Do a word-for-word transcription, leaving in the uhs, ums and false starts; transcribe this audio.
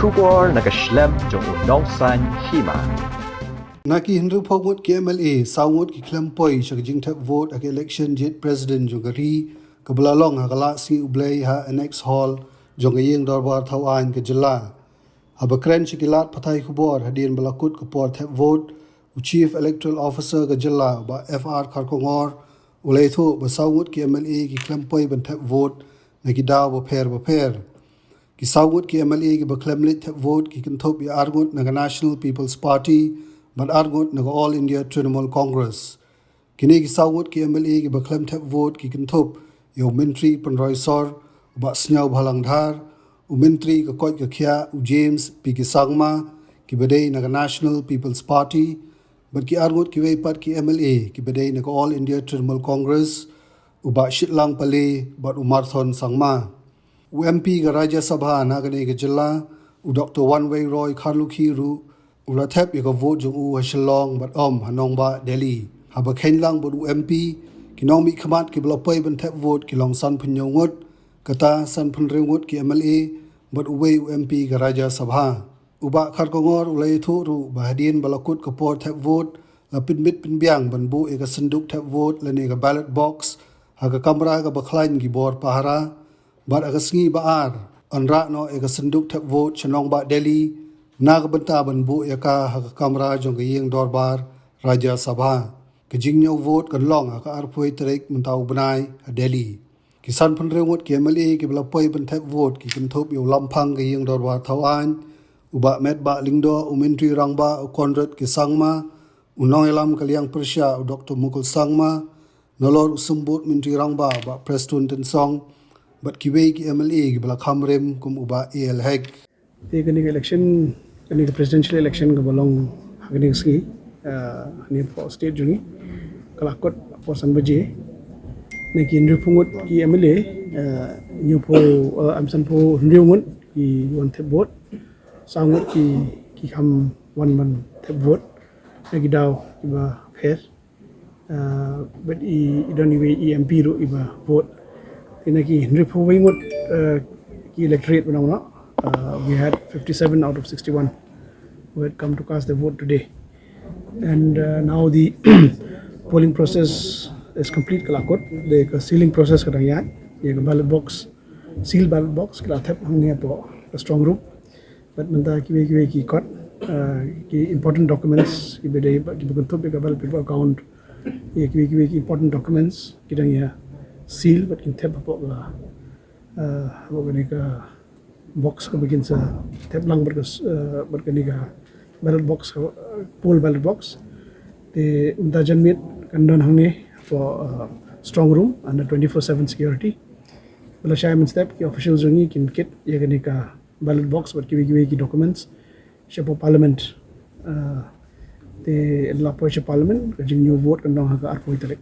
Khubor na ka shlem jong u nongsan hima. Na ki hynriewphew ngut ki M L A, saw ngut ki khlem poi sha ka jingthep vote ha ka election jied president jong ka ri, kaba la long ha ka lad sngi U Blei ha Annex Hall jong ka ïing dorbar thaw aiñ ka jylla. Haba kren sha ki lad pathai khubor hadien ba la kut ka por thep vote, u Chief Electoral Officer ka jylla, Bah F R Kharkongor, u la ïathuh ba saw ngut ki M L A ki khlem poi ban thep vote na ki daw bapher bapher. Ki saw ngut ki M L A kiba khlem leit thep vote ki kynthup ïa ar ngut na ka National People's Party bad ar ngut na ka All India Trinamool Congress. Kine ki saw ngut ki M L A kiba khlem thep vote ki kynthup ïa u Myntri Pynroisor, u Bah Sniawbhalang Dhar, u Myntri ka koit ka khiah, u James P K Sangma, kiba dei na ka National People's Party, bad ki ar ngut kiwei pat ki M L A kiba dei na ka All India Trinamool Congress, u Bah Shitlang Pale bad u Marthon Sangma. U M P ka Rajya Sabha na kane ka jylla, u Doctor Wanwei Roy Kharlukhi ruh, u la thep ïa ka vote jong u ha Shillong bad ym ha nongbah Delhi. Haba kheiñ lang bad u M P, ki nongmihkhmat kiba la poi ban thep vote ki long sanphew hynñiew ngut, kata sanphew hynriew ngut ki M L A bad uwei u M P ka Rajya Sabha. U Bah Kharkongor u la ïathuh ruh ba hadien ba la kut ka por thep vote, la pynbit pynbiang ban buh ïa ka synduk thep vote lane ka ballot box ha ka kamra kaba khlaiñ ki bor pahara, bad ha ka sngi ba ar yn rah noh ïa ka synduk thep vote sha nongbah Delhi na ka bynta ban buh ïa ka ha ka kamra jong ka ïing dorbar Rajya Sabha. Ka jingñiew vote kan long ha ka arphew tarik mynta u bnai ha Delhi. Ki sanphew hynriew ngut ki M L A kiba la poi ban thep vote ki kynthup ïa u Lamphang ka ïing dorbar thaw aiñ, u Bah Metbah Lyngdoh, u Myntri Rangbah u Conrad K Sangma, u nongïalam ka liang pyrshah u Doctor Mukul Sangma, nalor u Symbud Myntri Rangbah Bah Prestone Tynsong, bad kiwei ki M L A kiba la kham rim kum u Bah A L Hek. Te kane ka election, kane ka presidential election kaba long ha kane ka sngi, ah, hangne hapoh state jong ngi, ka la kut hapoh san baje. Na ki hynriewphew ngut ki M L A, ah, hynñiewphew, ah, em, sanphew hynriew ngut ki wan thep vote, saw ngut ki, ki kham wan ban thep vote na ki daw kiba pher. Uh, bad i, i don iwei i M P ruh iba vote. Te na ki hynriewphew wei ngut, uh, ki electorate ba nang, uh, we had fifty-seven out of sixty-one who had come to cast their vote today. And, uh, now the polling process is complete, ka la kut, the, ka sealing process ka dang ïaid, ïa ka ballot box, sealed ballot box, ka la thep hangne hapoh ka strong room. Bad mynta kiwei kiwei ki kot, uh, ki important documents kiba dei, kiba kynthup ïa ka ballot paper account, ïa kiwei kiwei ki important documents ki dang ïa seal bad kin thep hapoh ka, uh, hapoh kane ka box kaba kin sa thep lang bad ka, uh, bad kane ka ballot box, uh, poll ballot box. Te mynta janmiet kan don hangne hapoh, uh, strong room under twenty-four seven security. Ba lashai mynstep ki officials jong ngi kin kit ïa kane ka ballot box bad kiwei kiwei ki documents shapoh Parliament. Uh, te la poi sha Parliament, ka jingñiew vote kan long ha ka arphew tarik.